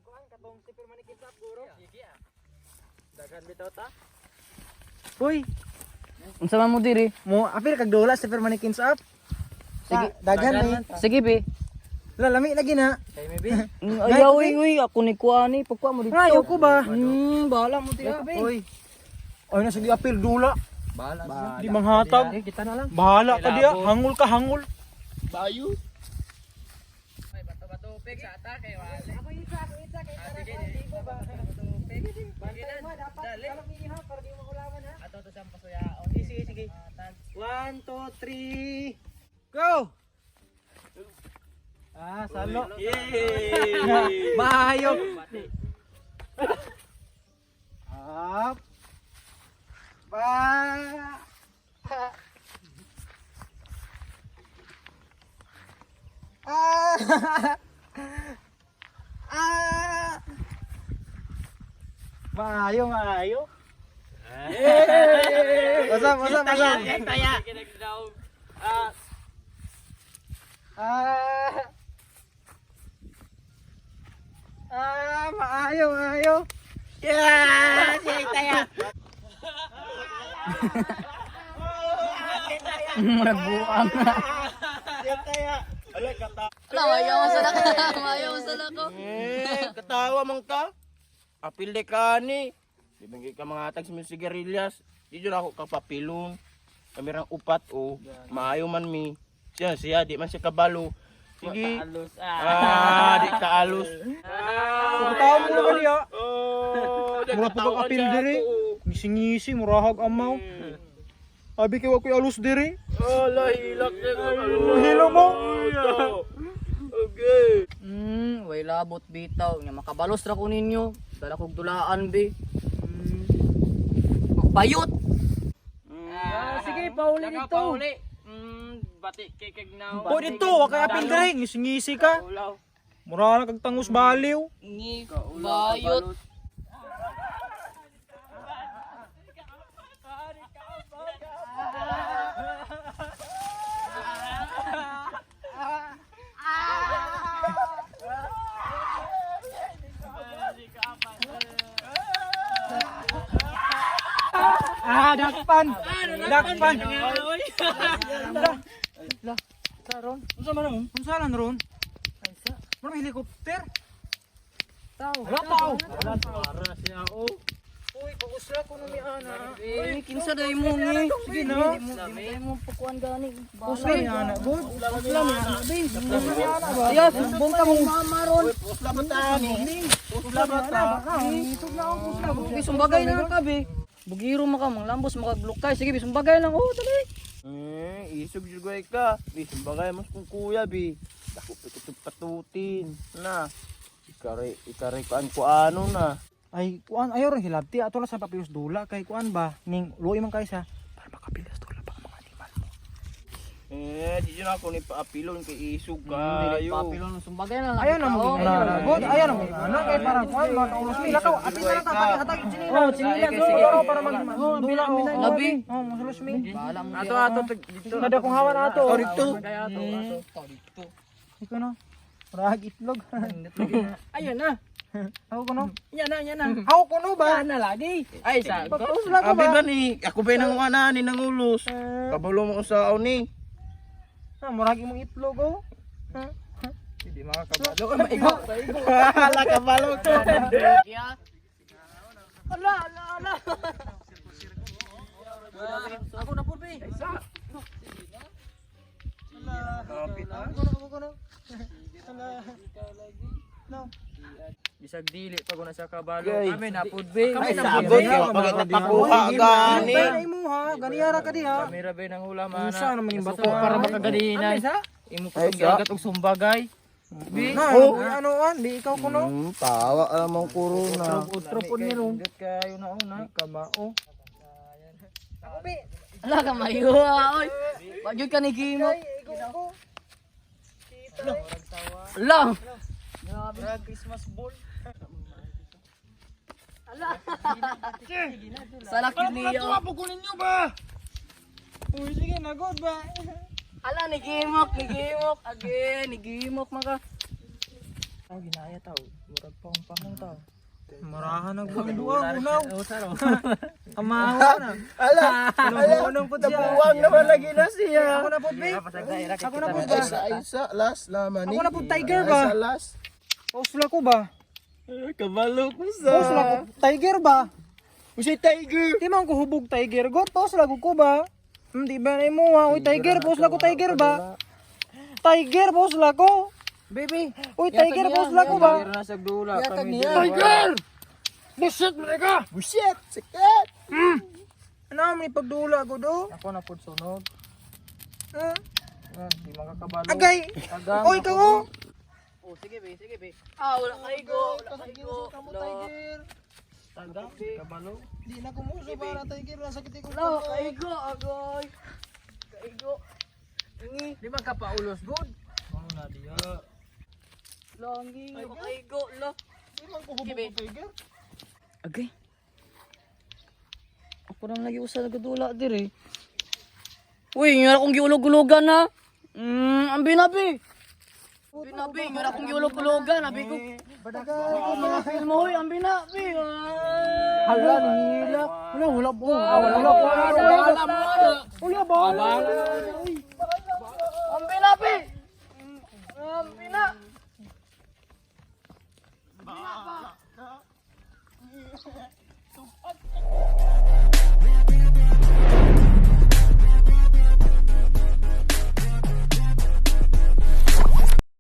Kuan katong si Pirma ni Kids Up guro. Sige ah. Daghan bitaw ta. Uy, Unsa man mo diri? mo apil kag dula sa Pirma ni Kids Up. Sige. Daghan ni. Sige be. La lami lagi na. Kay mi bi. Ayaw uy, uy, ako ni kuha ni pagkuha mo dito. Ayaw ko ba? Bahala mo dira. Uy. Ay na sige apil dula. Bahala siya. Di manghatag. Eh, kita na lang. Bahala ka diya, hangol ka hangol. Bayo. Ay, bato-bato pig sa ata kay wala. Ako isa, ako isa kay Ah, sige, bato-bato pig. Sige na. Dali. Ato to siyang pasuyaon. Sige, sige. 1, 2, 3. Go! Ah, salo. Yay! Maayo. Up. Ba. Ah. Ah. Maayo, maayo. What's up, what's up, what's up? Taya. Ah, Ah. Ah, maayo, maayo. yeah! Sige, taya. Murag buang. Ala, kata. Ala, ayaw sa lako. Ayaw sa lako. Eh, katawa man ka. Apil de ka ni. Di banggi ka mga hatag sa mga sigarilyas. Di dyan ako kapapilon. Kami rang upat o. Maayo man mi. Siya, siya, di man siya kabalo. Sige. Alos ah. Ah, di kaalos. Katawa mo naman niya. Oh, di Mura pa katawan kag apil siya diri. ato, oh. Ngisi-ngisi, murahag amaw. Abi kay wa ko'y alos diri. Oh, lahilak siya. Hilo mo. Okay. Way labot bitaw nya makabalos ra ko ninyo. Dala kog dulaan be. Bayot. Ah, sige, pauli Saka dito. Pauli. Bati kay kag now. Po dito, wa kay apil diri, ngisi-ngisi ka. Ulaw. Mura na kag tangos baliw. Ni bayot. Ah, dakpan. Dakpan. La. La. Saron. Unsa man ron? Unsa lan ron? Mura may helicopter. Tao. Wala tao. Para siya oh. Uy, pausla ko mi ana. Eh, kinsa day mo ni? Sige na. Di mo pakuan gani. Usla mi ana, good. Usla mi ana be. Ayaw, sumbong ka mong mama ron. Usla ba ta ni? Usla ba ta? Isog na ako usla. Bi sumbagay na lang ka be. Bugiro maka manglambos makaglukay. Sige, bi sumbagay lang. Oh, dali. Eh, isog jud ko ka. Bi sumbagay mas kung kuya bi. Dako pa kitong patutin. Na. Ikare ikare kuan ko ano na. Ay, kuan ayo ron hilabti ato lang sa papilos dula kay kuan ba ning luoy man kay sa para makapilas dula pa ang mga animal mo. Eh, di jud ako ni paapilon kay isog kayo. Papilon sumbagay na lang. Ayaw na mo Oh, ana. Good, ayaw na mo ana kay para kuan makaulos mi lakaw apil na lang ta hatag hatag tsinila. Oh, tsinila, Sige, go. para mag dula oh. Labi. Oh, musulos mi. Bahala mo. Ato ato dito. Nada kong hawan ato. Oh, dito. Ato ato. Dito. Ikaw no. Murag itlog. Ayan na. Ako kuno. Yan na, yan na. Ako kuno ba? Ana lagi. Ay, sa. Pausla ko Abi ba? ba ni? Ako ba nang ana ni nangulos? Kabalo mo usaon ni. Ah, murag imong itlog oh. Hindi makakabalo. Maigo. Hala kabalo ko. Ya. Ala, ala, ala. Ako na po, be. Kapit ha. Kuno kuno kuno. Ala. No. Bisag dili pag una sa kabalo. Gay. Kami napud be. Ay, Kami sabot kay wa pagit napakuha gani. Ay mo ha, ganiyara ka diha. Kami ra be nang hula mana. Unsa naman yung bato? Suko para makagalinay. Imo Ay, pa sa. gagat og sumbagay. Na, oh. Ano an, di ikaw kuno. Tawa alam ang corona. Utro po ni ron. Indot kayo na una. Kamao. Ako bi. Ala ka mayo ah, oy. Wag ka ni Gimo. Ay, ikaw ko. Ala. Murag Christmas ball. Salak yun niya. Tuwa ninyo ba? Uy, sige na, good ba? Ala ni Gimok, ni Gimok again, ni Gimok maka. Oh, ginaya tao. Murag pa ang pahong tao. Marahan ang buang unaw. Kamawa na. Ala, ala, Unong pud siya. nabuwang naman lagi na siya. Ako na pud, be. Ako na pud ba? Ay sa ay sa last naman ni. Ako na pud tiger ba? Ay sa last. Pausla ko ba? Kabalo ko sa. Pausla ko tiger ba? Usay tiger. Di man ko hubog tiger god, pausla ko ko ba? Di ba na imo ha? Uy tiger, pausla ko tiger ba? Tiger, pausla ko. Baby, Uy tiger, pausla ko ba? na sa dula. Kami Tiger! Buset mereka. Buset, sakit. Ano man pagdula ko do? Ako na pud sunod. Hmm? Ah, di makakabalo. Agay. Agam. Uy ikaw oh. Oh, sige be, sige be. Ah, wala kaigo, wala kaigo. Tiger. Tagam, kabalo. Di na kumuso para tiger, nasakit ko. Wala kaigo, agoy. Kaigo. Ingi. Di man ka paulos good. Mao na diya. Langi, kaigo, la. Di man ko hubog Sige, tiger. Agay. Ako lang lagi usa nagadula dire. Uy, ngara akong giulog-ulogan ha. Ang binabi. Binabi, ngara akong giulog-ulogan, abi ko. Mga mo, uy, ang binabi. Hala, nihila. Wala, wala po. Wala, wala, wala. Wala ba? Ang binabi. Ang bina.